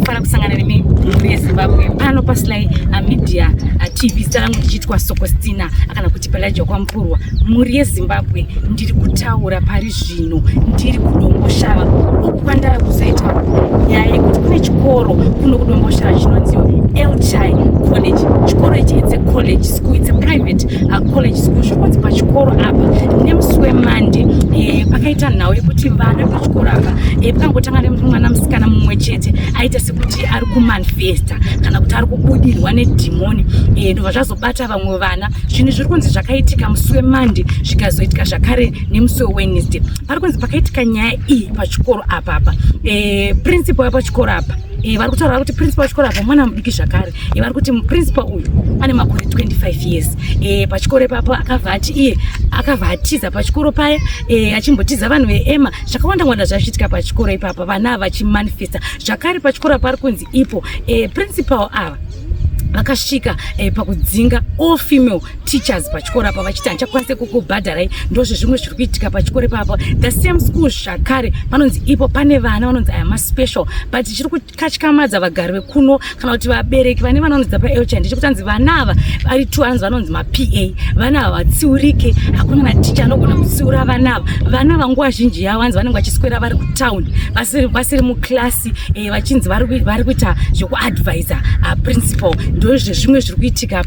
Ndinofara kusangana nemi mhuri yeZimbabwe pano paSly Media TV. Zita rangu ndichiitwa Sokostina kana kuti Pelagia Kwamupurwa. Mhuri yeZimbabwe, ndiri kutaura pari zvino ndiri kuDomboshava, uku kwandava kuzoita nyaya yekuti kune chikoro kuno kuDomboshava chinonzi Elchai College. Chikoro ichi, it's a college school, it's a private college school. Zviri kunzi pachikoro apa nemusi weMonday pakaita nhau yekuti vana pachikoro apa pakangotanga nemwana musikana mumwe chete aita sekuti ari kumanifesta kana kuti ari kubudirwa nedhimoni, ndobva zvazobata vamwe vana. Zvinhu zviri kunzi zvakaitika musi weMonday, zvikazoitika zvakare nemusi weWednesday. Pari kunzi pakaitika nyaya iyi pachikoro apa principal yepachikoro apa, vari kutaura kuti principal wechikoro apa mwana mudiki zvakare. Vari kuti principal uyu ane makore 25 years. Pachikoro ipapo akabva ati iye akabva atiza pachikoro paya, achimbotiza vanhu veema. Zvakawanda wanda zvachiitika pachikoro ipapa, vana ava vachimanifesta zvakare pachikoro apa. Pari kunzi ipo principal ava vakasvika pakudzinga all female teachers pachikoro apa, vachiti handichakwanise kukubhadharai. Ndozvezvimwe zviri kuitika pachikoro ipapo. The same school zvakare panonzi ipo pane vana vanonzi aya maspecial, but chiri kukatyamadza vagari vekuno kana kuti vabereki vane vana vanodzidza paElchai ndechekuti anzi vana ava vari two, anzi vanonzi maPA. Vana ava vatsiurike, hakuna maticha anogona kutsiura vana ava. Vana ava nguva zhinji yavo anzi vanenge vachiswera vari kutauni, vasiri muklasi, vachinzi vari kuita zvekuadvisa principal. Ndozvezvimwe zviri kuitika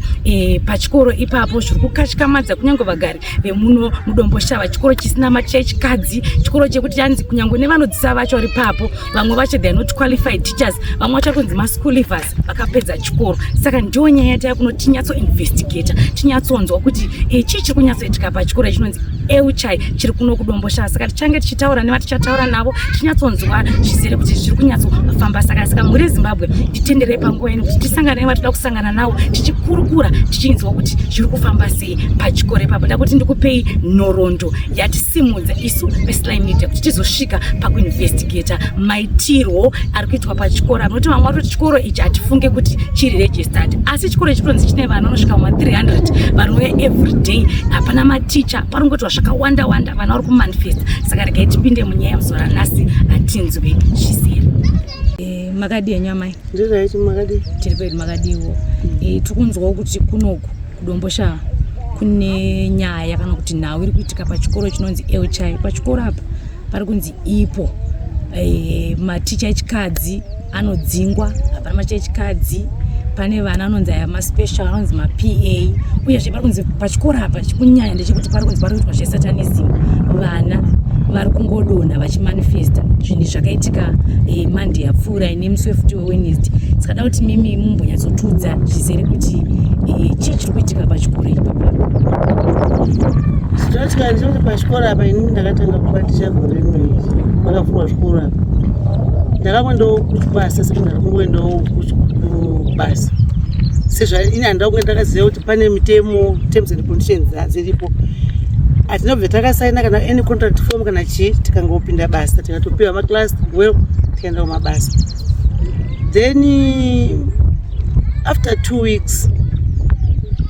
pachikoro ipapo zviri kukatyamadza kunyange vagari vemuno muDomboshava. Chikoro chisina maticha echikadzi, chikoro chekuti chanzi kunyange nevanodzisa vacho vari papo, vamwe vacho they are not qualified teachers, vamwe vacho vari kunzi maschool leavers vakapedza chikoro. Saka ndiyo nyaya yataya kuno tinyatsoinvestigata, tinyatsonzwa kuti chii chiri kunyatsoitika pachikoro chinonzi Euchai chiri kuno kuDomboshava. Saka tichange tichitaura nevatichataura navo, tinyatsonzwa zvizere kuti zviri kunyatsofamba. Saka mhuri yeZimbabwe, titenderei panguva ino kuti tisangane nevatoda kusangana navo, tichikurukura, tichinzwa kuti zviri kufamba sei pachikoro ipapo. Ndakuti ndikupei nhoroondo yatisimudza isu veSly Media kuti tizosvika pakuinvestigata maitirwo ari kuitwa pachikoro apa, nokuti vamwe vatoti chikoro ichi hatifunge kuti chiri registered, asi chikoro ichi kutonzi chine vana vanosvika kuma 300 vanouya every day. Hapana maticha, parongoitwa zvakawanda wanda, vana vari kumanifesta. Saka regai tipinde munyaya muzuva ranhasi, hatinzwe zvizere. Makadii henyu amai? Ndiright, makadii? Tiri pedu, makadiwo? Tiri kunzwawo kuti kunoku kuDomboshava kune nyaya kana kuti nhau iri kuitika pachikoro chinonzi Elchai. Pachikoro apa pari kunzi ipo maticha echikadzi anodzingwa, hapana maticha echikadzi. Pane vana anonzi aya maspecial, anonzi maPA. Uyezve pari kunzi pachikoro apa chikunyanya ndechekuti pari kunzi pari kuitwa zvesatanism, vana vari kungodonha vachimanifesta. Zvinhu zvakaitika Monday yapfuura nemusi wefuti weWednesday. Saka da kuti mimi mumbonyatsotudza zvizere kuti chii chiri kuitika pachikoro ipapa. Chinoitika ndechekuti pachikoro apa inini ndakatanga kubatisha gore rino iri pakavhurwa zvikoro apa. Ndakangoendawo kuchibasa semunhu ari kungoendawo kubasa, sezva ini handida kunge ndakaziva kuti pane mitemo, terms and conditions dziripo. Hatinobve takasaina kana any contract form kana chii, tikangopinda basa, tikatopiwa maclass, well, tikaenda kumabasa. Then after 2 weeks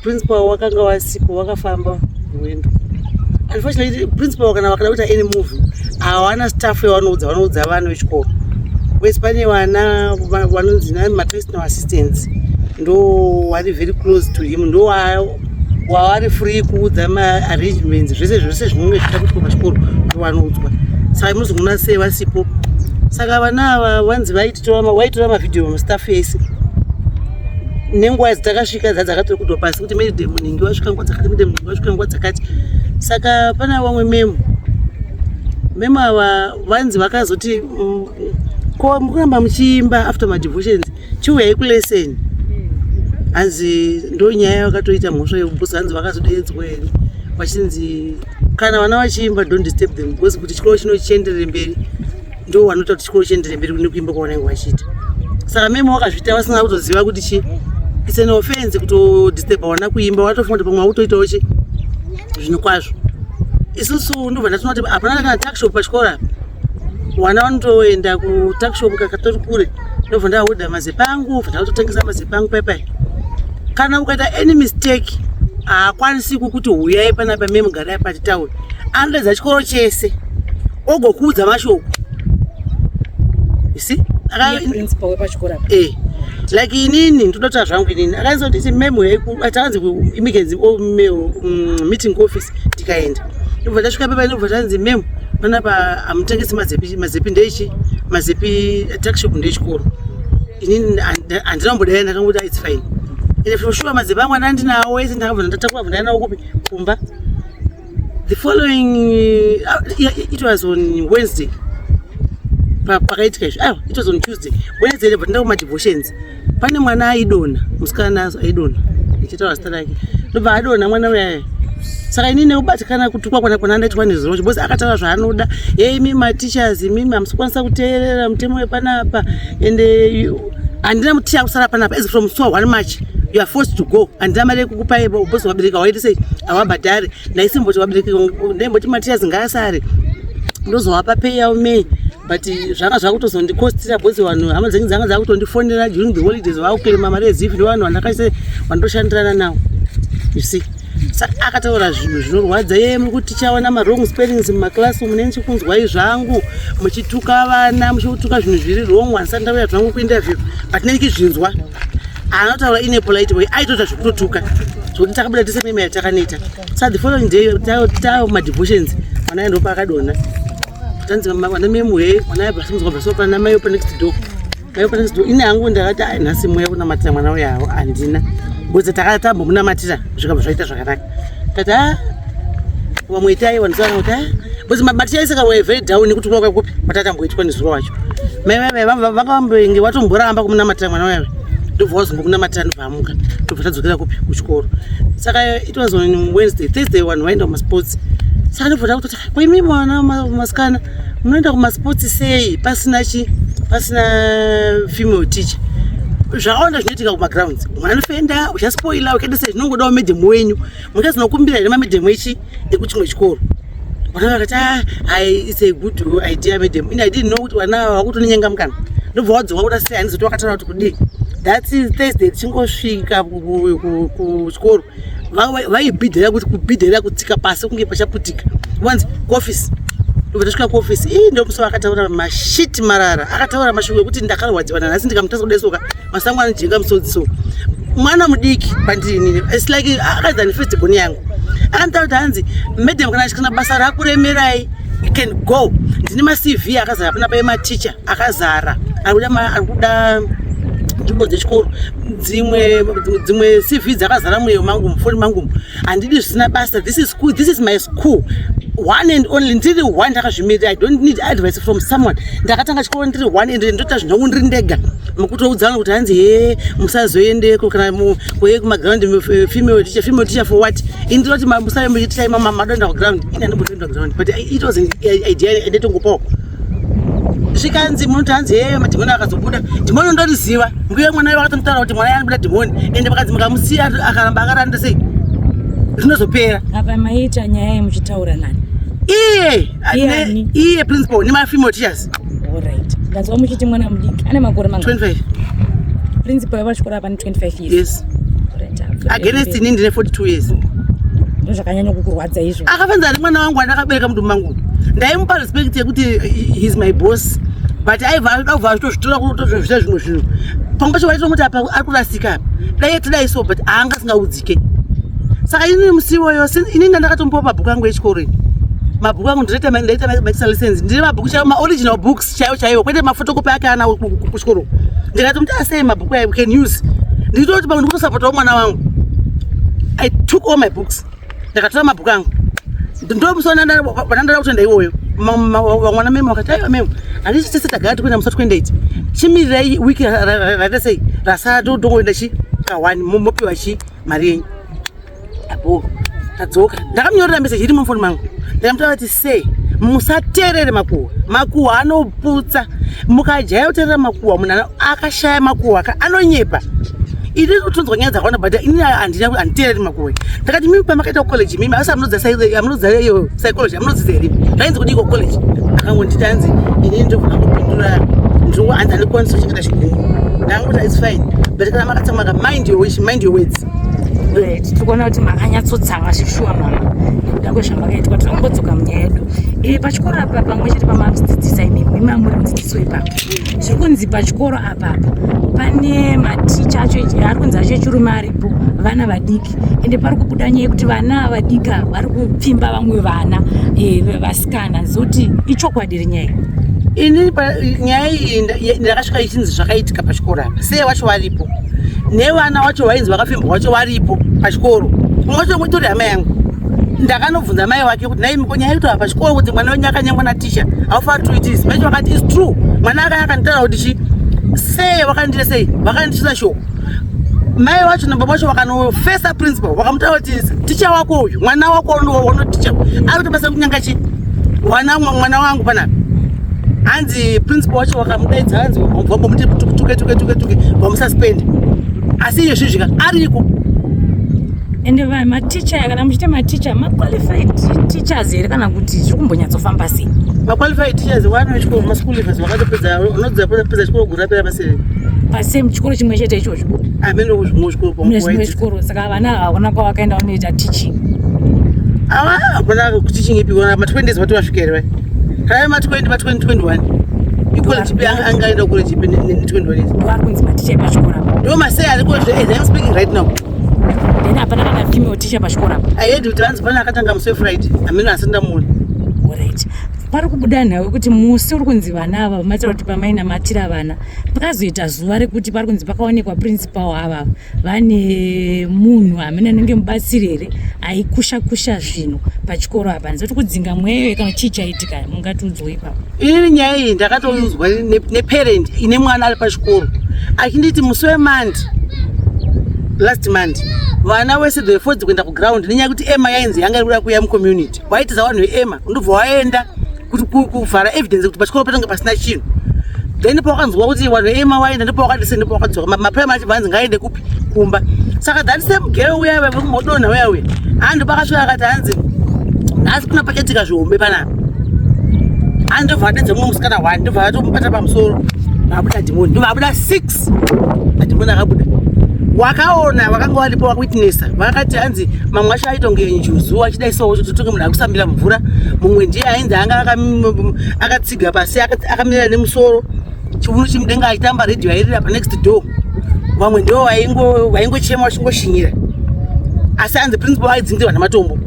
principal wakanga wasipo, wakafamba rwendo. Unfortunately, principal kana vakada kuita any move, hawana staff yavanoudza, vanoudza vana vechikoro wese. Pane vana vanonzi mapersonal assistants, ndo vari very close to him, ndo wavari free kuudza maarrangements zvese zvese zvinonge zvichida kuitwa pachikoro, ndo vanoudzwa. Saka munozoona sei vasipo. Saka vana ava vanzi vaitora mavhidhiyo mustaff yese nenguva dzitakasvika dzadzakatori pasi kuti madam nhingi wasvika nguva dzakati, madam nhingi wasvika nguva dzakati. Saka pana vamwe ma'am, ma'am ava vanzi vakazoti, "Ko mukuramba muchiimba after madevotions, chiuyai kulesson." Hanzi ndo nyaya yakatoita mhosva yekubusa. Hanzi vakazodeedzwa here vachinzi kana vana vachiimba, don't disturb them, because kuti chikoro chino chienderere mberi, ndo vanoita kuti chikoro chienderere mberi nekuimba kwavanenge vachiita. Saka ma'am wakazviita vasina kutoziva kuti chi it's an offense kutodisturba vana kuimba. Vatofunga kuti pamwe vakutoitawo chi zvinhu kwazvo. Isusu ndobva ndatinoona kuti hapana kana tuckshop pachikoro apa. Vana vanotoenda kutuckshop kakatori kure. Ndobva ndahodha mazepa angu, bva ndakutotengesa mazepa angu paipai. Kana ukaita any mistake, haakwanisi kukuti huyai panapa, ma'am garai patitauri. Anodaidza chikoro chese ogokuudza mashoko. You see, Principal wepachikoro apa? Eh, like inini ndinotaura zvangu, inini akaizonditi, "Ma'am, takanzi emergency meeting office." Tikaenda, ndobva tasvika pepa, ndobva tanzi, "Ma'am, panapa hamutengesi mazepi. Mazepi ndeichi mazepi, tuckshop ndechikoro." Inini handina kumbodai, ndakangoti, "It's fine." Ende for sure mazepi angu andandinawo ese ndakabva ndatakura, bva ndainawo kupi? Kumba. The following, yeah, it was on Wednesday pakaitika izvo. Aiwa, it was on Tuesday. Wednesday ndobva tenda kumadevotions. Pane mwana aidonha, musikana aidonha, ichitaura zita rake, ndobva adonha mwana uyaya. Saka inini nekubatikana kutukwa kwana ndaitwa nezuro, because akataura zvaanoda, "Ye, imi mateachers, imimi hamusi kukwanisa kuteerera mutemo wepanapa, ende handina muticha kusara panapa. As from so 1 March you are forced to go. Handina mari yekukupai because vabereki hawaiti sei, havabhadhari." Ndaisimboti vabereki, ndaimboti mateachers ngaasare, ndozovapa pay yavo May, but zvanga zvakutozondikostira because vanhu, hama dzenyu dzanga dzakutondifonera during the holidays, vakuclaima mari ezifi nevanhu vandakaise vandoshandirana navo, you see. Saka akataura zvinhu zvinorwadza, "Ye, muri kuti tichawana mawrong spellings mumaklasi, mune ndichikunzwai zvangu muchituka vana, muchituka zvinhu zviri wrong. Handisati ndauya zvangu kuinterview, but ndikizvinzwa." Anotaura in a polite way, aitoita zvekutotuka, zvokuti takabuda tese meme yatakaneta. Saka the following day tamadevotions, mwana endo paakadonha, tanzi vana ma'am, he, mwana yabva simudzwa bva pana mai pa next door, mai pa next door. Ini hangu ndakati, "Ai, nhasi mweya kunamatira mwana uyo hawo handina," because takatambomunamatira zvikabva zvaita zvakanaka. Tati, "A, vamwe itai vanhu kuti a," because maticha ese were very down nekuti kuva kupi kwatatamboitwa nezuro wacho. Mai vai vanga vambenge vatomboramba kumunamatira mwana uyawe, ndobva wazongomunamatira, ndobva amuka, ndobva tadzokera kupi? Kuchikoro. Saka it was on Wednesday. Thursday vanhu vaenda kumasports. Saka ndobva takutoti, "Kwaimi mwana masikana munoenda kumasports sei pasina chi pasina female teacher?" Zvakawanda zvinoitika kumagrounds, mwana anofenda, uchaspoila, ukaita sei, zvinongodawo madam wenyu. Muchazonokumbira here mamadam echi ekuchimwe chikoro? Vana vakati, "Ah, ai, it's a good idea, madam." Ini I didn't know kuti vana ava vakutonyenga mukana. Ndobva wadzoka kuda sei, handizoti wakataura kuti kudii. That's Thursday. Tichingosvika kuchikoro, vaibhidhera kuti kubhidhera kutsika pasi kunge pachaputika, wanzi kuofisi. Ndobva tasvika kuofisi, ii, ndomusi akataura mashiti marara, akataura mashoko ekuti ndakarwadziwa nanhasi. Ndikamutasa kudai soka, masango anojenga musodzi. So mwana mudiki pandiri inini, it's like akaedza nefirst born yangu. Akanitaura kuti, hanzi, "Madam, kana basa rakuremerai, you can go. Ndine maCV akazara panapa ematicha akazara ari kuda nzvimbo dzechikoro. Dzimwe CV dzakazara muyewo mangu, mufoni mangu. Handidi zvisina basa. This is school, this is my school, one and only. Ndiri one, ndakazvimirira. I don't need advice from someone. Ndakatanga chikoro ndiri one and ndoita zvinhu zvangu ndiri ndega." Mukutoudzana kuti hanzi, "He, musazoendeko kana kuye kumaground, female teacher." Female teacher for what? Ini ndinoti musave muchiticha madonda kuground. Ini handimbotoenda kuground, but it was an idea endetongopawo. Zvikanzi munoti hanzi, "He, madhimoni akazobuda." Dhimoni ndoriziva, nguye mwana vakatomutaura kuti mwana anobuda dhimoni, ende vakanzi mukamusiya akaramba akaranda sei, zvinozopera. Apa maita nyaya yemuchitaura nani? Iye. Iye ani? Iye principal nemafemale teachers. Alright, ndanzwa muchiti mwana mudiki ane makore mangani? 25. Principal wepachikoro apa ni 25 years? Yes. Alright, ah, Against ini ndine 42 years. Ndo zvakanyanya kukurwadza izvo? Akafanzana nemwana wangu andakabereka mudumbu mangu. Ndaimupa respect yekuti he is my boss, but aibva abva achitozvitora kutozvita zvimwe zvinhu. Pamwe pacho vaitomuti, "Apa ari kurasika apa, dai tidai so," but haanga asingaudzike. Saka inini musi iwoyo, inini ndandakatombopa mabhuku angu echikoro. Ini mabhuku angu ndinoita, ndaita maextra lessons, ndine mabhuku chaiwo, maoriginal books chaiwo chaiwo, kwete maphotocopy ake ana kuchikoro. Ndikatomuti, "Asei mabhuku aya, we can use." Nditoti pamwe ndikutosapotawo mwana wangu. I took all my books, ndakatora mabhuku angu. Ndomusi vanandada kutoenda iwoyo, vamwana ma'am vakati, "Aiwa ma'am, handiti tese tagara tikuenda musi wa28? Chimirirai wiki raita sei rasara, tongoenda chi ka1, mopiwa chi mari yenyu." Apo tadzoka, ndakamunyorera meseji iri mufoni mangu. Ndikamutaura kuti, "Sei musateerere makuhwa? Makuhwa anoputsa. Mukajaya kuteerera makuhwa, munhu akashaya makuhwa ka anonyepa." Ini kutonzwa nyaya dzakawanda, but ini handina, handiteereri makuhwa. Ndakati, "Mimi pamakaita kucollege, mimi asi amunodza iyo psychology, amunodzidza here? Zvainzi kudii kucollege?" Akangonditi, hanzi, "Inini ndogona kupindura, hanzi handikwanisi kuchengeta chigumbu." Ndangoti, "It's fine, but kana makatsamwaka, mind your wish, mind your words." Right, tiri kuona kuti makanyatsotsamwa zvishuwa mama, nekuti nekuda kwezvamakaitwa. Tiri kumbodzoka munyaya yedu e, pachikoro apa pamwe chete pamadzidzisa imi imi muri mudzidzisi wepapo. Zviri kunzi pachikoro apapa pane maticha acho ari kunzi acho echirume aripo vana vadiki, ende pari kubuda nyaya yekuti vana vadiki ava vari kupfimba vamwe vana e, vasikana. Zoti ichokwadi iri nyaya Ini nyaya iyi ndakasvika ichinzi zvakaitika pachikoro apa. Sei wacho varipo nevana wacho vainzi vakapfimbwa wacho varipo pachikoro. Umwe wacho itori hama yangu. Ndakanobvunza mai wake kuti nai miko nyaya yekuti pachikoro kuti mwana wenyu akanyengwa naticha, how far true it is? Mai vakati is true. Mwana akaya akanditaura kuti chi sei vakandira sei vakanditisa shoko. Mai wacho nababa wacho vakanofesa principal, vakamutaura kuti ticha wako uyu, mwana wako unoticha ari kutobasa kunyanga chi wana mwana wangu panapa. Hanzi principal wacho wakamudaidza, hanzi vambomuti tuke tuke tuke tuke, vamususpend, asi iyo zvizvika ariko. Ende maticha, kana muchiita maticha, maqualified teachers here kana kuti zviri kumbonyatsofamba sei? Maqualified teachers wana vechikoro, maschool leavers vakatopedza, unodza pedza chikoro gore rapera pasere. Pasame chikoro chimwe chete ichocho? Amene kuzvimwe zvikoro. Mune zvimwe zvikoro. Saka vana havana kwavakaenda vanoita teaching? Ava hapana teaching ipi. Ma20 vati vasvika here? Kana ma20, ma2021 icollege ipi angaenda college ipi ne21 years? Vari kunzi maticha epachikoro apa. Ndo masei ariko as I'm speaking right now. Then hapana kana female teacher pachikoro apa? I heard kuti vanzi pane akatanga musi weFriday, amene asati ndamuona. Alright, pari kubuda nhau yekuti musi uri kunzi vana ava matira kuti pamainamatira vana, pakazoita zuva rekuti pari kunzi pakaonekwa principal ava vane munhu amene anenge mubatsiri here aikusha kusha zvinhu pachikoro apa. Ndizoti kudzinga mweyo kana chii chaitika? Mungatiudzwo ipapo? Inini nyaya iyi ndakatoudzwa neparent ine mwana ari pachikoro achinditi musi weMonday, last Monday, vana wese they forced kuenda kuground nenyaya yekuti ema yainzi yanga iri kuda kuuya mucommunity. Waitiza vanhu veema, ndobva waenda kuti kuvhara evidence kuti pachikoro patange pasina chinhu. Then pawakanzwa kuti vanhu veema waenda, ndipo wakadise, ndipo wakadzoka maprimary achibva anzi ngaende kupi? Kumba. Saka that same girl uya vekumodonha uya uya handi pakasvika akati hanzi nhasi kuna pachatika zvihombe panapa. Handi ndobva adedza mumwe musikana one, ndobva atomubata pamusoro, vabuda dhimoni, ndobva abuda six madhimoni akabuda. Wakaona vakanga varipo vakuwitnessa vakati hanzi mamwe acho aita kunge njuzu achidaisawo totonge munhu akusambira mvura. Mumwe ndiye ainzi anga akatsiga pasi, akamira nemusoro chiuno chimudenga achitamba redhiyo airira panext door. Vamwe ndivo vaingochema vachingoshinyira, asi hanzi principal aidzingirirwa nematombo.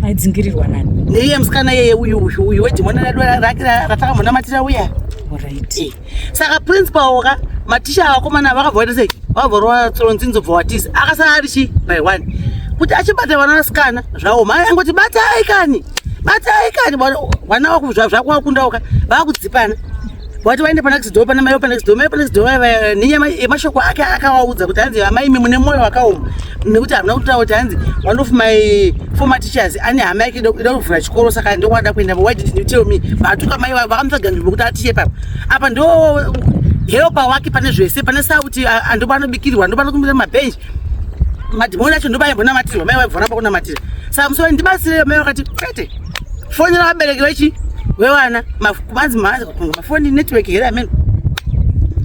Aidzingirirwa nani? Neiye musikana iyeye, uyu uyu uyu wedhimoni redu rake ratakamunamatira uya. Alright. Saka principal waka maticha vakomana vakabva vaita sei, vabva rova tsoronzinzo, bva watiza. Akasara ari chi by one kuti achibata vana vasikana zvaoma. Angoti batai kani, batai kani, vana zvakuvakundaoka vakudzipana. Vati vaende panext door, pana mai panext door, mai panext door nenyaya yemashoko ake akavaudza kuti hanzi amai imi mune mwoyo wakaoma nekuti hamuna kutaura kuti hanzi one of my former teachers ane hama yake ida kuvhura chikoro, saka ndokwada kuenda. Why didn't you tell me? Vatuka mai, vakamutsvaga nzvimbo kuti atiche papa apa. Ndo helper wake pane zvese, pane sauti, ndo panobikirwa, ndo panokumbira mabhenji. Madhimoni acho ndo paimbonamatirwa, mai vaibva ramba kunamatira. Saka musi ndibatsire, mai vakati kwete, fonera vabereki vechi vevana. Kubanzi mafoni network here ameno.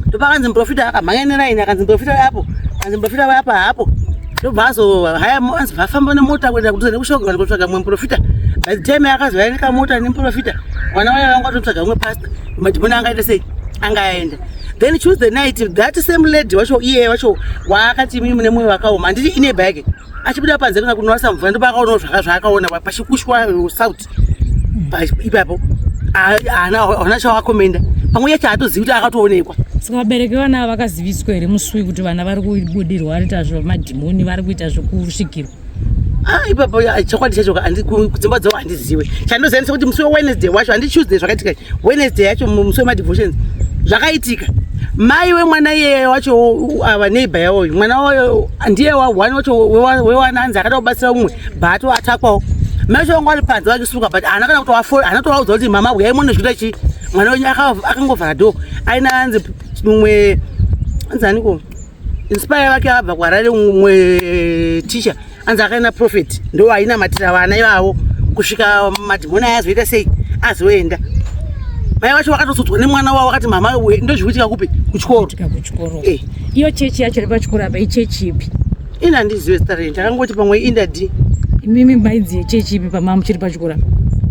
Ndopakanzi muprofita akamhanya neraini, akanzi muprofita apo, anzi muprofita apa hapo. Ndobva azo haya, anzi vafamba nemota kuenda kudhuze nekushoga kutsvaga mumwe muprofita. By the time akazoyanika mota nemuprofita, vana vaya vanga vatotsvaga mumwe pastor, madhimoni angaita sei, anga aenda. Then Tuesday night that same lady wacho, iye wacho waakati mimi mune mwoyo wakaoma, handiti ine bhage, achibuda panze kuna kunorasa mvura, ndopaakaonawo zvaakaona pachikushwa south ipapo. Haana chawakomenda, pamwe yacho haatozivi kuti akatoonekwa. Saka vabereki vana ava vakaziviswa here musi uyu kuti vana vari kubudirwa, vari kuita zvemadhimoni, vari kuita zvekusvikirwa? Ah, ipapo chokwadi chacho kudzimba dzavo handiziwe. Chandoziva ndechekuti musi weWednesday wacho, handi Tuesday zvakaitika, Wednesday yacho musi wemadevotions zvakaitika. Mai wemwana iyeye wacho, ava neighbor yavoyo, mwana wayo ndiye one wacho wewana anzi akada kubatsira umwe, but atakwawo. Mai vacho vanga vari panze vachisuka, but haana kana haana kutovaudza kuti mama uyai muone zvikuita chii. Mwana wenyu akangovhara door aina anzi mumwe anzi aniko inspire vake abva kuHarare, mumwe teacher anzi akaenda prophet, ndo ainamatira vana ivavo kusvika madhimoni aya azoita sei, azoenda. Mai vacho vakatotsodzwa nemwana wavo, vakati mama ndozvikuitika kupi? Kuchikoro. Kuchikoro. Iyo chechi yacho iri pachikoro apa ichechi ipi? Ini handizive zita rei, ndakangoti pamwe indadi. Imimi maidzi chechi ipi pamama muchiri pachikoro apa?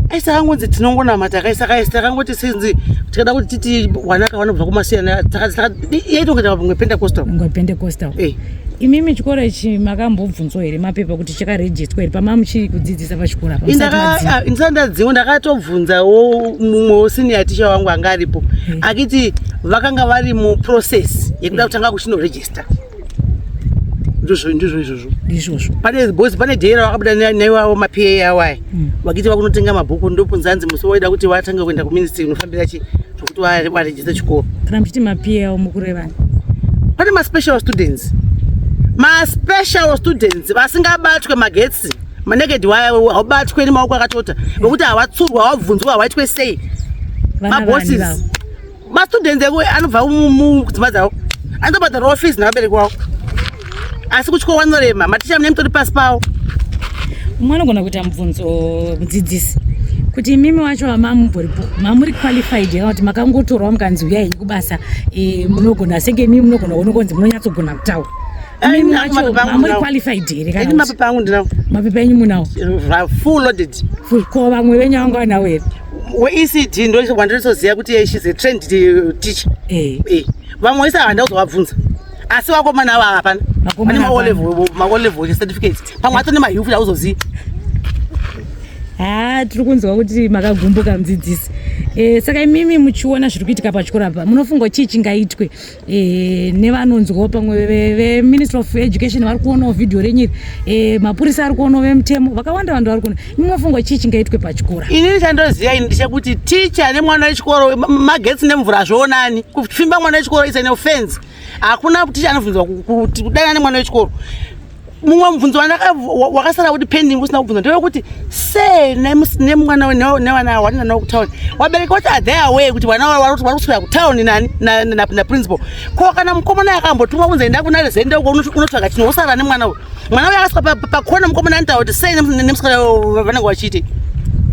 Aisa akangonzi tinongonamata kaisa kaisa takangoti sinzi tikada kuti titi wanaka vanobva kumasiyana yaitongeta pamwe Pentecostal. Ngwe Pentecostal. Eh. Imimi chikoro ichi makambobvunzwa here mapepa kuti chakarejistwa here pamama muchiri kudzidzisa pachikoro apa? Musati madzidza. Indisati ndadzingwa ndakatobvunzawo mumwe senior teacher wangu anga aripo akiti vakanga vari muprocess yekuda kutanga kuchinoregister. Ndizvo ndizvo izvozvo. Ndizvozvo. Pane boys pane day ravakabuda naiwawo maPA awo aya. Vakiti vakunotenga mabhuku ndopunzanzi musi waida kuti vatange kuenda kuministry kunofambira chi zvokuti varejista chikoro. Kana muchiti maPA awo mukurevani? Pane maspecial students. Maspecial students vasingabatwe magetsi. Manaked wire haubatwe nemaoko akatota. Vekuti havatsurwa, havabvunzwa, havaitwe sei. Vana vani Mabosses. vavo? Mastudents eku anobva mudzimba dzavo. Anotobhadharawo fees nevabereki vavo. Asi kuchikoro vanorema, maticha mune mutori pasi pavo. Umwe anogona kuita mubvunzo mudzidzisi kuti imimi wacho mamuboripo mamuri qualified here kuti makangotorwa mukanzi uyai henyu kubasa munogona senge imimi munogona kuona kunzi munonyatsogona kutaura. Imimi Mapepa wacho angu mamuri ndinawo. qualified here kana Ini kuti? mapepa angu ndinawo. Mapepa enyu munawo? Full loaded. Full. Ko vamwe venyu vanga vanawo here? WeECD ndo wandinotoziva kuti she's a trained teacher. Vamwe vese havanda kuzovabvunza. Asi vakomana ava hapana. Vakomana Vane ma O hapana. level, ma O level certificates. Pamwe ato nemaHU futi hauzozivi. Ha, tiri kunzwa kuti makagumbuka mudzidzisi. Saka imimi muchiona zviri kuitika pachikoro apa munofunga chii chingaitwe nevanonzwawo pamwe veMinistry of Education vari kuonawo vhidhiyo renyu iri, mapurisa ari kuonawo, vemutemo vakawanda vanhu vari kuona, imi munofunga chii chingaitwe pachikoro? Inini chandoziva ini ndechekuti ticha nemwana wechikoro magetsi nemvura hazvionani. Kufimba mwana wechikoro is an offense. Hakuna ticha anobvunzwa kudana nemwana wechikoro. Mumwe mubvunzo wakasara kuti pending usina kubvunza ndewekuti sei nemwana nevana ava navo kutauni, vabereki vacho are they aware kuti vana vari kuswera kutauni nani naprincipal? Ko kana mukomana akambotumwa kunzi enda kuna rezende uko unotsvaga chinhu, wosara nemwana uyu, mwana uyu akasvika pakona, mukomana anotaura kuti sei nemusikana vanenge vachiite?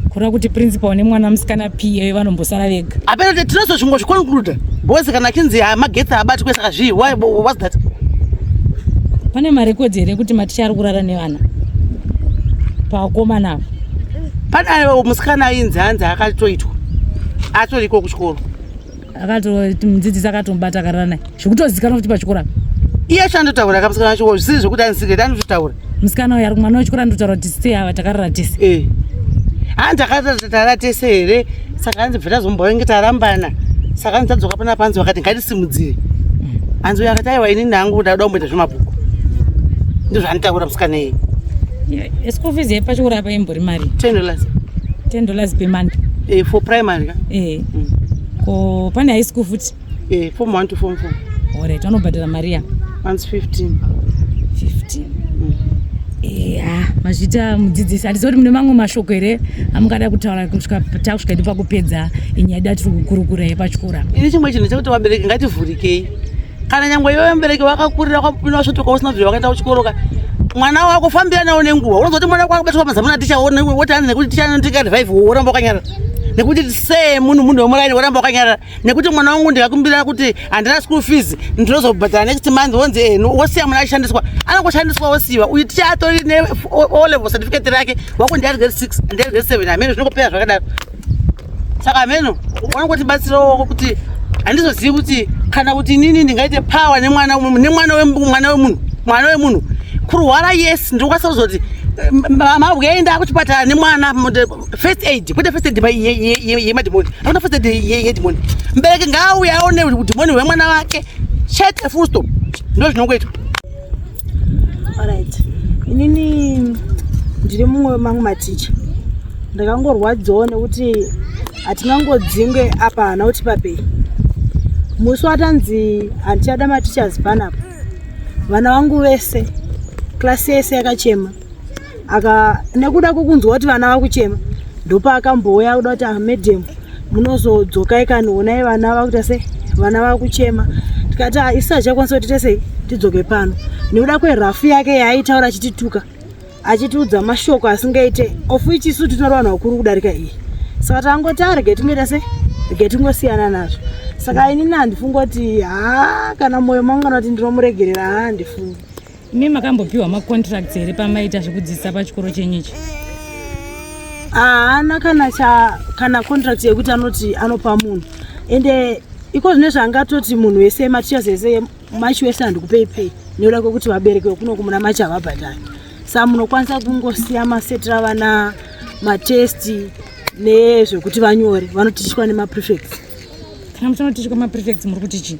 Kureva kuti principal nemwana musikana PA vanombosara vega? Hapana kuti tinozozvingozviconcluda because kana achinzi magetsi abatwe saka zvii, why what's that? Pane marekodzi here kuti maticha ari kurara nevana pavakomana ava? Pane musikana ainzi hanzi akatoitwa atoriko kuchikoro. Akatoti mudzidzisi akatomubata akarara naye zvekutozikanwa kuti pachikoro apa? Iye chandotaura kamusikana wacho zvisiri zvekuti anzi anototaura. Musikana uyu ari kumwana wechikoro anototaura kuti sei ava takarara tese? Hanzi akatara tese here, saka hanzi bva tazombonge tarambana, saka hanzi tadzoka panapa, hanzi vakati ngatisimudzire, hanzi uyo akati aiwa, inini hangu ndauda kumboita zvemabhuku. Ndozvaanotaura musikana iyeye. School fees yepachikoro apa imbori mari? $10. $10 per month? For primary ka. Ko pane high school futi? Form 1 to form 4. Alright, vanobhadhara mari ya? Hanzi 15. 15. Ya, mazvita mudzidzisi. Handizivi kuti mune mamwe mashoko here amungada kutaura kusvika takusvika edu pakupedza nyaya yedu yatiri kukurukura yepachikoro apa? Ini chimwe chinhu chekuti vabereki ngativhurikei. Kana nyangwe iwewe mubereki wakakurira wakapinda wasvotoka usina kubvira wakaenda kuchikoro ka, mwana wako fambira nawo nenguva. Unozoti mwana wako akabatwa mazamu naticha, woti hanzi nekuti ticha anotika revive, woramba wakanyarara, nekuti sei munhu wemuraini, woramba wakanyarara, nekuti mwana wangu ndikakumbira kuti handina school fees, ndinozobhadhara next month, wonzi wosiya mwana achishandiswa, anongoshandiswa wosiyiwa. Uyu ticha atori ne O level certificate rake, wako ndiari grade 6, ndiari grade 7, hameno zvinongopera zvakadaro. Saka hameno vanongotibatsirawo kuti handizozivi kuti kana kuti inini ndingaite power nemwana nemwana mwana wemunhu, mwana wemunhu kurwara. Yes, ndinokwanisa kuzoti mabwe kuchipatara nemwana, first aid, kwete first aid yemadhimoni. Hakuna first aid yedhimoni. Mubereki ngaauye aone dhimoni hwemwana wake chete, full stop. Ndo zvinongoitwa. Alright, inini ndiri mumwe wemamwe maticha. Ndakangorwadziwawo nekuti hatingangodzingwe apa, hana kuti papei. Musi watanzi handichada mateachers panapa, vana vangu vese, klasi yese yakachema. Aka nekuda kwekunzwa kuti vana vakuchema, ndopaakamboya kuda kuti, "Ah, madam, munozodzokai kani, onai vana vakuita sei, vana vakuchema." Tikati, "Ah, isu hatichakwanisa kuti tiite sei, tidzoke pano," nekuda kwerafu yake yaaitaura achitituka, achitiudza mashoko asingaite, of which isu tinori vanhu vakuru kudarika iye. Saka tangoti, "Ah, rege tingoita sei, rege tingosiyana nazvo." Saka inini handifungi kuti, haa, kana mwoyo mangu kana kuti ndinomuregerera, haa, handifungi. Imi makambopiwa macontracts here pamaita zvekudzidzisa pachikoro chenyu ichi? Haana kana cha kana contract yekuti anoti anopa munhu ende iko zvine zvangatoti munhu wese mateachers ese machi wese handikupei pei nekuda kwekuti vabereki vekunoku muna machi havabhadhari sa munokwanisa kungosiya masetera vana matesti nezvekuti vanyore vanotichwa nemaprefects. Kana muchanotichwa maprefects muri kuti chii?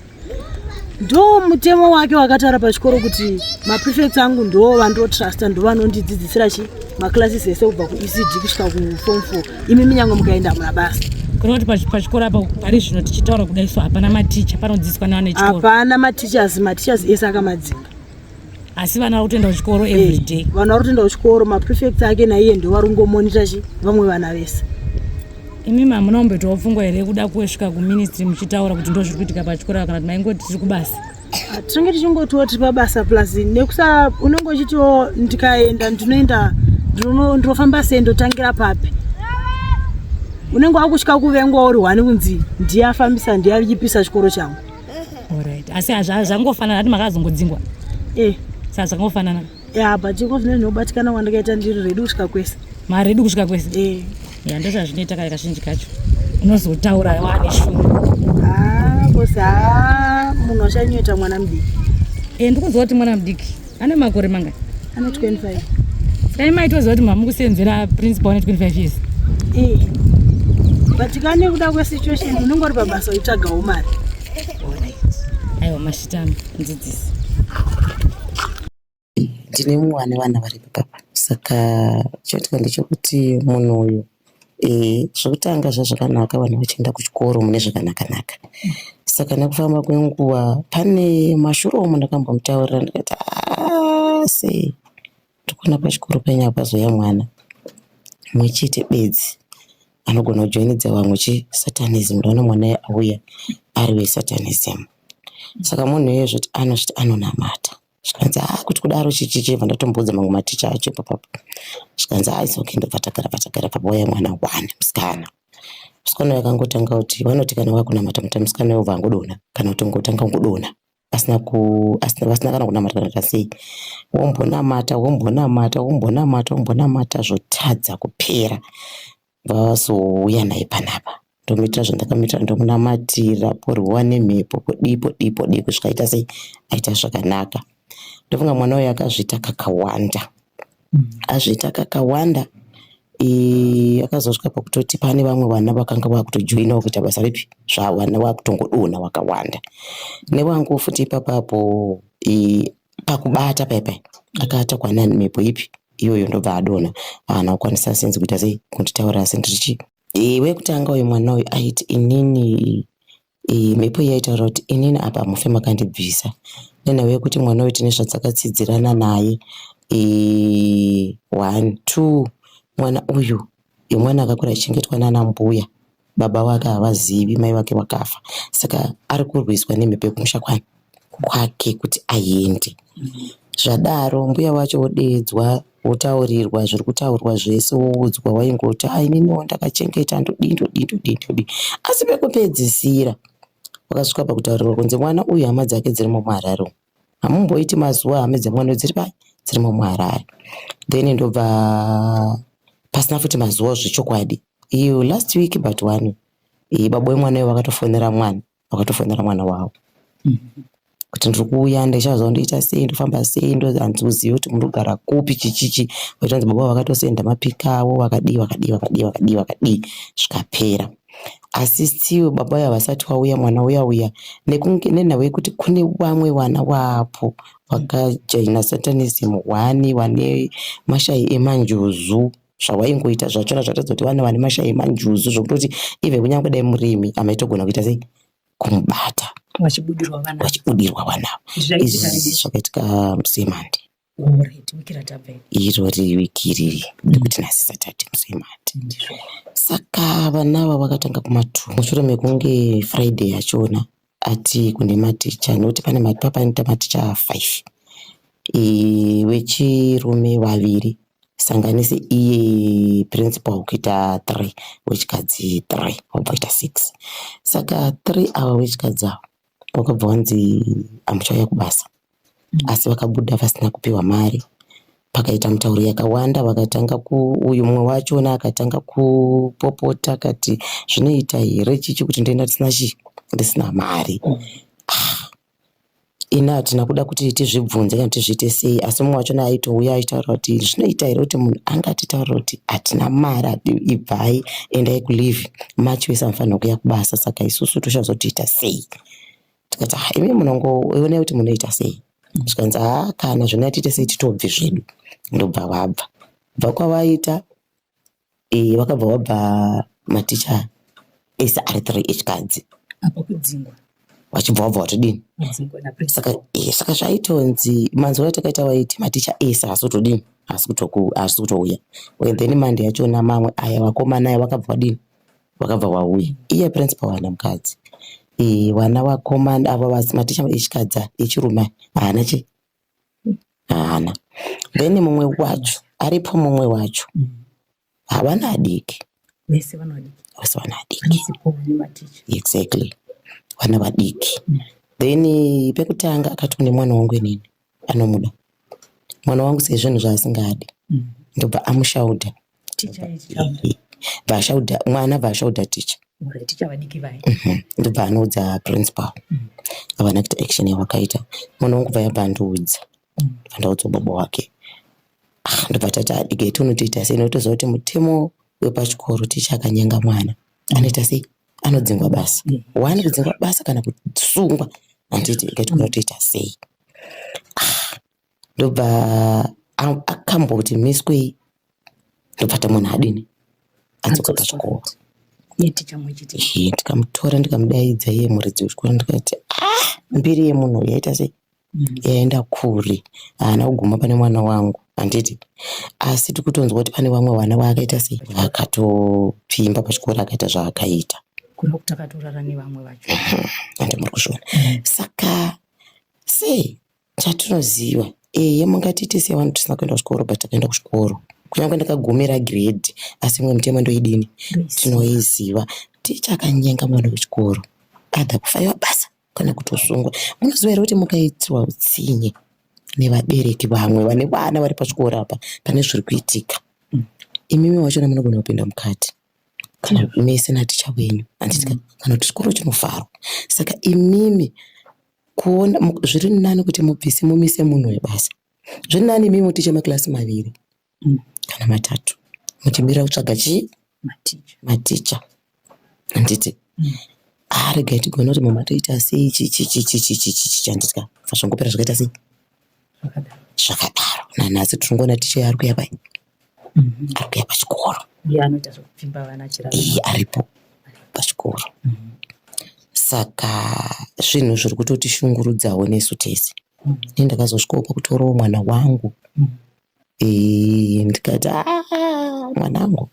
Ndo mutemo wake wakataura pachikoro kuti maprefects angu ndo vandotrusta, ndo vanondidzidzisira chi maclasses ese kubva kuECD kusvika kuform 4. Imi minyange mukaenda hamuna basa. Kureva kuti pachikoro apa pari zvino tichitaura kudai so hapana maticha, panodzidziswa nevana vechikoro? Hapana mateachers, mateachers ese akamadzinga. Asi vana vari kutoenda kuchikoro every day? Vana vari kutoenda kuchikoro, maprefects ake naiye ndo vari kungomonita chi vamwe vana vese. Imi hamuna kumboitawo pfungwa here yekuda kusvika kuministry muchitaura kuti ndo zviri kuitika pachikoro apa, kana kuti maingoti tiri kubasa? Tinenge tichingotiwo tiri pabasa, plus nekusa unenge uchitiwo ndikaenda ndinoenda ndinofamba sei, ndotangira papi? Unenge wakutya kuvengwa uri hwani kunzi ndiye afambisa, ndiye achipisa chikoro changu. Alright. Asi zvangofanana ati makazongodzingwa? Eh. Saka zvakangofanana? Ya, but iko zvine zvinobatikana kwandakaita ndiri ready kusvika kwese. Maready kusvika kwese? Eh. Ya, ndozvazvinoita kare kazhinji kacho. Unozotaura wane shungu. Ah, boss, ah, munhu achanyoita mwana mudiki. Eh, ndikunzwa kuti mwana mudiki ane makore mangani? Ane 25. Saka imi maitoziva kuti mamukusenzera principal ane 25 years? Eh. But kane kuda kwesituation unenge uri pabasa uchitsvagawo mari. Alright. Aiwa, mashitano mudzidzisi. Ndine mumwe ane vana vari papa, saka chinoitika ndechekuti munhu uyu zvekutanga zvazvakanaka, vanhu vachienda kuchikoro mune zvakanaka-naka. Saka nekufamba kwenguva pane mashure omo ndakambomutaurira ndikati, "Ah, sei ndikuona pachikoro penyu apa pazouya mwana mumwe chete bedzi anogona kujoinidza vamwe chisatanism? Ndaona mwana auya ari wesatanism." Saka munhu iyeye zvoti anozviti anonamata, zvikanzi, "A, kuti kudaro chichichibva." Ndatombudza mamwe maticha acho ipapapo, zvikanzi, "A, it's okay." Ndobva tagara patagara pabauya mwana one musikana. Musikana uyu akangotanga kuti vanoti kana vakunamata muta, musikana uyu obva angodonha kana kuti ngotanga kungodonha asina ku asina vasina kana kunamata kana kuita sei. Wombonamata, wombonamata, wombonamata, wombonamata, zvotadza kupera. Vazouya naye panapa, ndomuitira zvandakamuitira, ndomunamatira, porwiwa nemhepo, podii podii podii, kusvika aita sei, aita zvakanaka. Ndofunga mwana uyu akazviita kakawanda, azviita kakawanda, akazosvika pakutoti pane vamwe vana vakanga vakutojoinawo kuita basa ripi zvavana vakutongodonha vakawanda. Nevangu futi ipapapo pakubata paipai akatakwa nemhepo ipi iyoyo, ndobva adonha, haana kukwanisa senzi kuita sei kunditaurira sendirichi. Wekutanga uyu, mwana uyu aiti inini mhepo iyi yaitaura kuti inini apa mufe makandibvisa nenhau yekuti mwana uyu tine zvadzakatsidzirana naye. One, two, mwana uyu imwana akakura achichengetwa nana mbuya, baba vake havazivi, mai vake vakafa, saka ari kurwiswa nemhepo yekumusha kwani kwake kuti aende. Zvadaro mbuya wacho wodeedzwa, wotaurirwa zviri kutaurwa zvese, woudzwa waingoti, "Ai, ininiwo ndakachengeta, ndodii, ndodii, ndodii, ndodii." Asi pekupedzisira wakasvika pakutaurirwa kunzi mwana uyu hama dzake dzirimo muHarare umu, hamumboiti mazuva hama dzemwana uyu dziri pai, dzirimo muHarare. Then ndobva pasina futi mazuva zvechokwadi, iyo last week but one, baba wemwana uyu vakatofonera mwana, vakatofonera mwana wavo kuti ndiri kuuya, ndichazondoita sei, ndofamba sei, handizivi kuti munogara kupi, chichichi. Vachinzi baba vakatosenda mapika avo, vakadii, vakadii, vakadii, vakadii, vakadii, zvikapera. Asi still baba uya vasati vauya, mwana uya uya nenhau yekuti kune vamwe vana vapo vakajoina satanism, one vane mashai emanjuzu, zvavaingoita zvachona zvatadza kuti vana vane mashai emanjuzu, zvokutoti even kunyange dai murimi hamaitogona kuita sei kumubata. Vachibudirwa vana. Vachibudirwa vana. Zvaitika Izvi rini? Zvakaitika musi weMonday. Alright, wiki ratabva iri. Irori wiki iriri, nekuti nhasi Saturday, musi weMonday. Ndizvo. Saka vana ava vakatanga kuma2 mushure mekunge Friday yachona ati kune maticha, nekuti pane panoita maticha 5, wechirume vaviri sanganise iye principal kuita 3, wechikadzi 3, wabva waita 6. Saka 3 ava wechikadzi ava wakabva wanzi hamuchauya kubasa. Asi vakabuda vasina kupiwa mari. Pakaita mitauro yakawanda, vakatanga ku uyu mumwe wachona akatanga kupopota akati zvinoita here chichi kuti ndoenda ndisina chii, ndisina mari. Ini hatina kuda kuti tizvibvunze kana kuti zviite sei, asi mumwe wachona aitouya achitaura kuti zvinoita here kuti munhu angatitaurira kuti hatina mari, ibvai endai kuleave, March wese amufanirwa kuuya kubasa, saka isusu tochazotiita sei? Tikati ah, imi munongoonai kuti munoita sei. Zvikanzi haa kana zvona tiite sei titobve zvedu. Ndobva vabva. Bva kwavaita vakabva vabva maticha ese ari 3 echikadzi. Apa kudzingwa. Vachibva vabva vatodini? Saka saka zvaitonzi manzwa atakaita vaiti maticha ese haasi kutodini? Haasi kutouya. And then Monday yachona mamwe aya vakomana aya vakabva vadini? Vakabva vauya. Iye principal wana mukadzi. Vana vakomana ava maticha echikadzi echirume haana chi? Haana. Then mumwe wacho aripo, mumwe wacho havana adiki. Vese vana vadiki. Vese vana vadiki. Exactly. Vana vadiki. Then pekutanga akati kune mwana wangu inini anomuda. Mwana wangu sezvinhu zvaasingadi. Ndobva amushaudha. Bva ashaudha mwana, bva ashaudha ticha. Ndobva anoudza principal. Havana kuita action yavakaita. Mwana wangu bva yabva andiudza. Andaudza baba wake. Ndobva tati adike tinotoita sei, notoziva kuti mutemo wepachikoro ticha akanyenga mwana anoita sei? Anodzingwa basa. One kudzingwa basa kana kusungwa. Handiti ikati unotoita sei? Ndobva akamboti miswei, ndobva tamuona adini adzoka pachikoro. Ndikamutora ndikamudaidza iye muridzi wechikoro, ndikati ah, mbiri yemunhu yaita sei? Yaenda kure, haana kuguma pane mwana wangu, handiti? Asi tikutonzwa kuti pane vamwe vana vaakaita sei, vakatopfimba pachikoro akaita zvaakaita. Kuda kuti akatorara nevamwe vacho. Ande muri kuzviona. Saka sei chatinoziva, eye mungatiite sevanhu tisina kuenda kuchikoro, but takaenda kuchikoro. Kunyange ndakagumira grade, asi imwe mitemo ndoidini? Tinoiziva. Ticha akanyenga mwana wechikoro, adha kufaiwa basa kana kutosungwa. Munoziva here kuti mukaitirwa utsinye nevabereki vamwe vane vana vari pachikoro apa pane zviri kuitika, imimi wachona munogona kupinda mukati kana mese naticha wenyu, handiti? Kana kuti chikoro chinovharwa. Saka imimi kuona zviri nani kuti mubvise mumise munhu webasa. Zviri nani imimi mutiche makilasi 2 kana 3 muchimira kutsvaga chii? Maticha, handiti? Regai tigone kuti mama toita sei chichichichichichichi, handiti? Ka zvangopera zvakaita sei zvakadaro. Nanhasi tiringoona ticha ari kuuya pai, ari kuuya pachikoro. Iye aripo pachikoro. Saka zvinhu zviri kutotishungurudzawo nesu tese. Ini ndakazosvikawo pakutorawo mwana wangu. Ndikati aa mwanangu,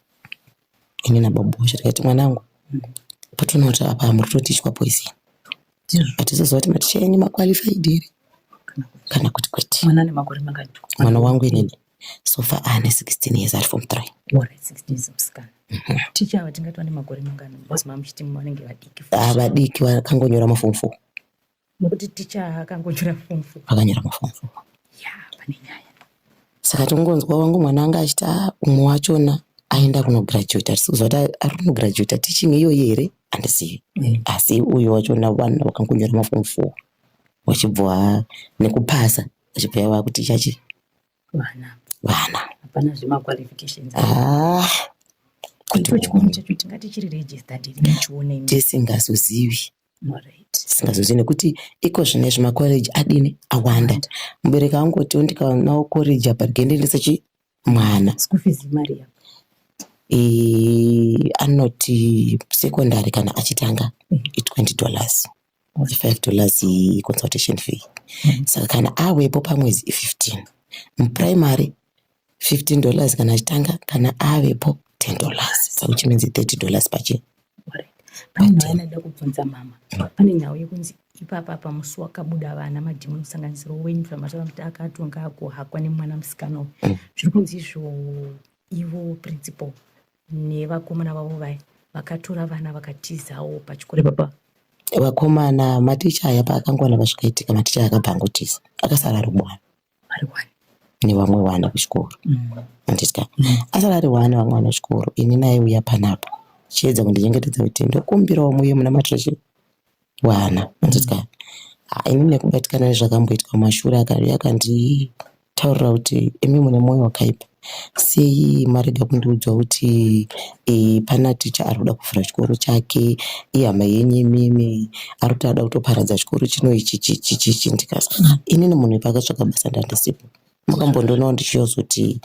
ini nababa wacho tikati mwanangu, patoona kuti apa muri kutotichwa poison, hatizoziva kuti maticha enyu maqualified here kana kuti kwete. Mwana ane makore mangani? Mwana wangu inini so far ane 16 years, ari form 3. Alright, 16 years musikana. Ticha ava tingati vane makore mangani? Because mamuchiti vanenge vadiki. Vadiki, vakangonyora maform 4. Nokuti ticha akangonyora form 4. Vakanyora maform 4. Ya, pane nyaya. Saka tingonzwa wangu mwana anga achiti umwe wachona aenda kunograduate, hatisi kuziva kuti ari kunograduate teaching iyoyi here, handizivi. Asi uyu wachona vana vakangonyora maform 4 vachibva nekupasa vachibva yava kuticha chi vana. Vana. Hapana zvemaqualifications. Ah, kuti chikoro chacho tingati chiri registered here muchiona imi? Tisingazozivi. Tisingazozivi nekuti iko zvinezvi makoreji adini awanda. Mubereki angotiwo ndikaonawo koreji apa regai chi mwana. School fees imari yako? Anoti secondary kana achitanga i$20, $5 consultation fee. Saka kana awepo pamwedzi i15. Muprimary $15 kana achitanga, kana avepo $10. Saka which means $30 pachi. Pane nyaya yandada kubvunza mama. Pane nyaya yekunzi ipapa pamusi wakabuda vana madhimoni, kusanganisira wenyu zvamataura kuti akatonga akuhakwa nemwana musikana uyu. Zviri kunzi izvo ivo principal nevakomana vavo vaya vakatora vana vakatizawo pachikoro ipapa. Vakomana maticha aya paakangowana pazvikaitika maticha akabva angotiza akasara ari bwana nevamwe vana kuchikoro handiti asara ari one vamwe vana kuchikoro ini naye uya panapa chiedza kundichengetedza kuti ndokumbirawo muye munamatira chi wana handiti ini nekubatikana nezvakamboitwa mumashure akauya akanditaurira kuti imi mune mwoyo wakaipa sei marega kundiudza kuti e, pana ticha ari kuda kuvhura chikoro chake ihama yenyu imimi ari kuti ada kutoparadza chikoro chino ichi chichi chichi ndikati inini munhu paakatsvaga basa ndandisipo makambondionawo ndichiyozoti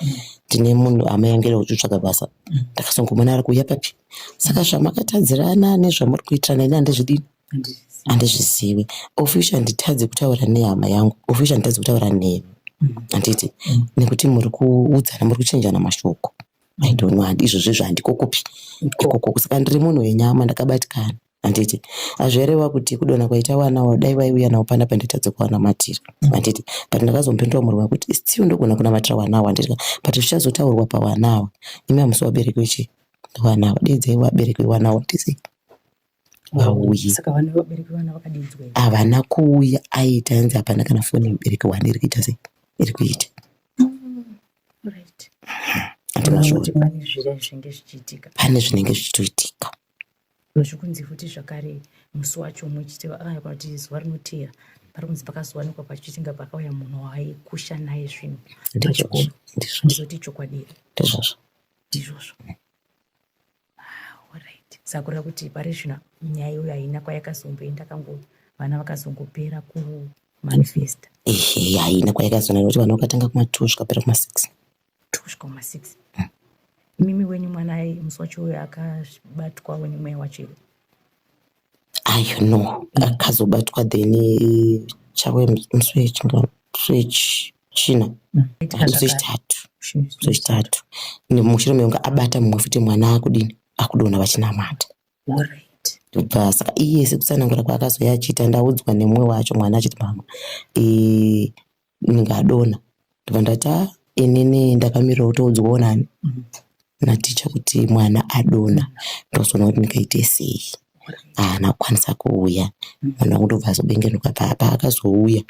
ndine munhu hama yangu iri kuchitsvaga basa ndakazongomona ari kuuya papi saka zvamakatadzirana nezvamuri kuitirana ini handizvidini handizvizivi of which handitadzi kutaura nehama yangu of which handitadzi kutaura nemi handiti nekuti muri kuudzana muri kuchinjana mashoko I don't know handi izvozvo izvo handiko kupi ikoko saka ndiri munhu wenyama ndakabatikana handiti hazvireva kuti kudonha kwaita vana dai vaiuya navo panapa nditadze kuvanamatira handiti but ndakazombindura murume wekuti still ndogona kunamatira vana ava handiti but zvichazotaurwa pavana ava imi hamusi vabereki vechi vana ava deidzai vabereki vevana ava tisi vauye saka vana vabereki vana vakadaidzwa here? havana kuuya aita hanzi hapana kana foni yemubereki one iri kuita sei iri kuita Right. Handi mazviona. Kuti pane zvira zvinenge zvichiitika pane zvinenge zvichitoitika zvikunzi futi zvakare musi wacho muchiti kana kuti zuva rinoteera pari kunzi pakazowanikwa pachitinga pakauya munhu waaikusha naye zvinhu ndizvozvo ndizvozvo ndizoti chokwadi here ndizvozvo ndizvozvo Ah, alright saka kureva kuti pari zvino nyaya iyoyo haina kwayakazomboenda kango vana vakazongopera kumanifesta ehe haina kwayakazona nekuti vanhu vakatanga kuma2 zvikapera kuma6 kusvika kuma6 imimi wenyu mwana ai musi wacho uyo akabatwawo nemweya wacho here ayo no akazobatwa then chawe musi wechinga musi wechina musi wechitatu musi wechitatu mushure mekunge abata mumwe futi mwana akudini akudonha vachinamata Alright. Ndobva saka iye sekutsanangura kwaakazoya achiita ndaudzwa nemumwe wacho mwana achiti mama eh, ndinge adonha ndobva ndati "Ah, inini ndakamirira kutoudzwawo nani naticha kuti mwana adonha ndozoona kuti ndingaite sei haana kukwanisa kuuya mwana wangu ndobva azobengenuka papa akazouya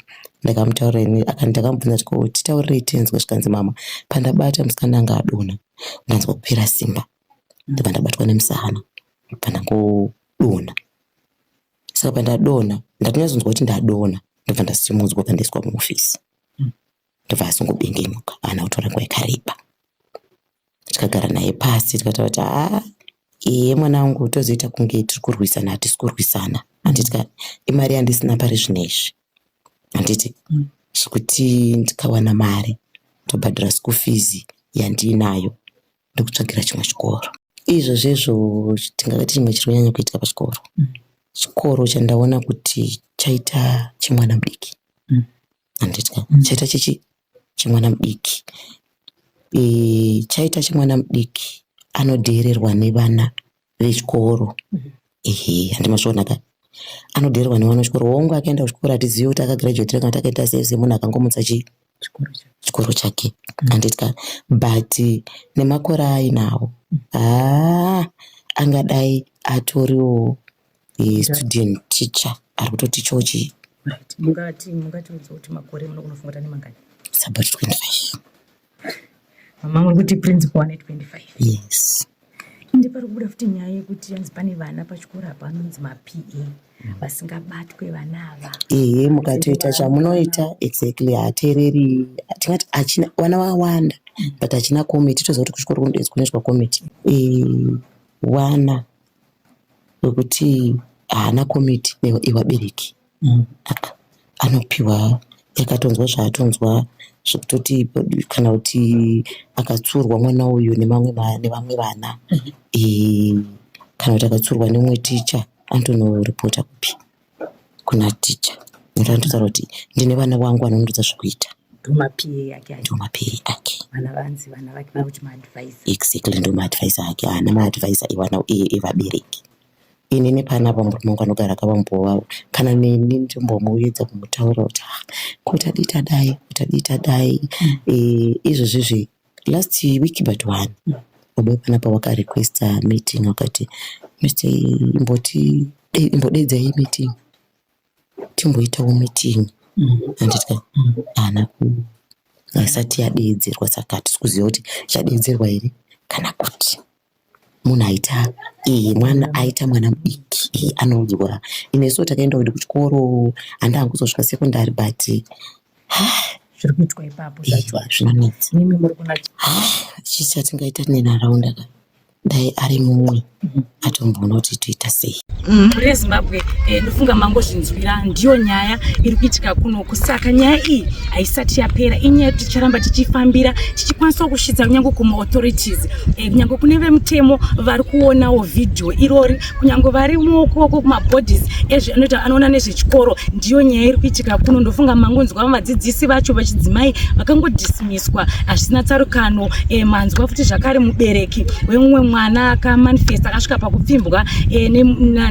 ndakamutaurira ini ndakamubvunza kuti ko titaurirei tenzwe zvikanzi mama pandabata musikana anga adonha ndanzwa kupera simba ndobva ndabatwa nemusana ndobva ndangodonha saka pandadonha ndatonyatsonzwa kuti ndadonha ndobva ndasimudzwa pandaiswa muofisi ndobva azongobengenuka haana kutora nguva yakareba tikagara naye pasi tikataura kuti haa iye mwanangu tozoita kunge tiri kurwisana hatisi kurwisana handiti ka imari yandisina pari zvino izvi handiti zvekuti ndikawana mari ndobhadhara school fees yandiinayo ndokutsvagira chimwe chikoro izvozvo izvo tingati chimwe chiri kunyanya kuitika pachikoro chikoro chandaona kuti chaita chemwana mudiki handiti ka chaita chichi chemwana mudiki e, chaita chemwana mudiki anodheererwa nevana vechikoro ehe handimazviona ka anodheererwa nevana vechikoro hongu akaenda kuchikoro hatizivi kuti akagraduatira kana kuti akaita sei semunhu akangomutsa chii chikoro chake handiti ka but nemakore aainawo haa angadai atoriwo eh, student teacher ari kutotichawo chii Right. Mungati mungatiudza kuti makore munokunofunga kuti ane mangani It's about 25 mama muri kuti principal ane 25 yes ende pari kubuda futi nyaya yekuti yanzi pane vana pachikoro apa anonzi maPA vasingabatwe vana ava ehe mukatoita chamunoita exactly haateereri tingati achina vana vawanda but hachina komiti toziva kuti kuchikoro kunoitwa komiti wana wekuti haana komiti yevabereki aka anopiwa yakatonzwa zvaatonzwa zvekutoti kana kuti akatsurwa mwana uyu nemamwe nevamwe vana eh, kana kuti akatsurwa nemumwe ticha anotonoripota kupi kuna ticha nekuti anototaura kuti ndine vana vangu vanondiudza zvekuita ndomaPA ake acho ndo maPA ake vana vanzi vana vake vari kuti maadvisor exactly ndo maadvisor ake haana maadvisor evana evabereki inini panapa murume wangu anogara akavambowa kana neni ndombomuedza kumutaurira kuti "Ah, ko tadii tadai tadii tadai Eh, izvozvizvi last week but one baba panapa wakarequesta meeting wakati mr imboti Imbodedzai meeting, timboitawo meeting, handiti? Haana ku haisati yadeedzerwa, saka hatisi kuziva kuti ichadeedzerwa here kana kuti munhu aita mwana aita mwana mudiki anonzwa. Inesuwo takaenda kundi kuchikoro, handaa kuzosvika secondary, but Zviri kuitwa ipapo zvacho zvinonetsa. Nimi muri kuna Chii chatingaita nenharaunda ka? Dai ari mumwe atomboona kuti toita sei. Mhuri yeZimbabwe, ndofunga mangozvinzwira, ndiyo nyaya iri kuitika kunoku. Saka nyaya iyi haisati yapera, inyaya yekuti ticharamba tichifambira, tichikwanisawo kusvitsa kunyange kumaauthorities, kunyange kune vemutemo vari kuonawo vhidhiyo irori, kunyange vari muokoko kumabodies anoita anoona nezvechikoro. Ndiyo nyaya iri kuitika kuno. Ndofunga mangonzwa vadzidzisi vacho vachidzimai vakangodismiswa hazvisina tsarukano. Manzwa futi zvakare mubereki wemumwe mwana akamanifesta akasvika pakupfimbwa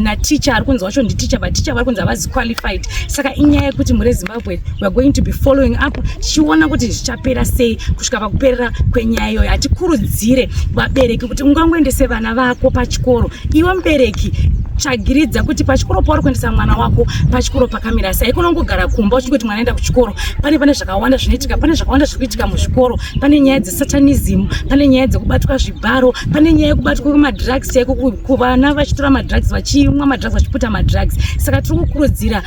naticha ari kunzi wacho nditicha, but ticha vari kunzi havazi qualified. Saka inyaya yekuti mhuri yeZimbabwe, we are going to be following up tichiona kuti zvichapera sei kusvika pakuperera kwenyaya iyoyo. Hatikurudzire vabereki kuti ungangoendese vana vako pachikoro. Iwe mubereki, tsvagiridza kuti pachikoro pauri kuendesa mwana wako pachikoro pakamira sei. Kunongogara kumba uchingoti mwana enda kuchikoro, pane zvakawanda zvinoitika, pane zvakawanda zviri kuitika muzvikoro. Pane nyaya dzesatanism, pane nyaya dzekubatwa zvibharo, pane nyaya yekubatwa kwemadrugs chaiko, kuvana vachitora madrugs, vachimwa madrugs, vachiputa madrugs. Saka tiri kukurudzira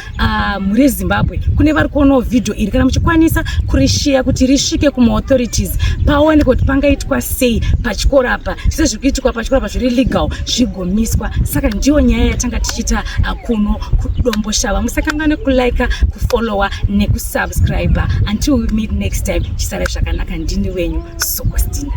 mhuri yeZimbabwe, kune vari kuonawo vhidhiyo iri, kana muchikwanisa kurisheya kuti risvike kumaauthorities, paoneke kuti pangaitwa sei pachikoro apa. Zvese zviri kuitikwa pachikoro apa zviri legal zvigomiswa. Saka ndiyo nyaya yatanga tichiita kuno kuDomboshava. Musakangane kulika, kufollowa nekusubscribe. Until we meet next time, chisarai zvakanaka. Ndini wenyu Sokostina.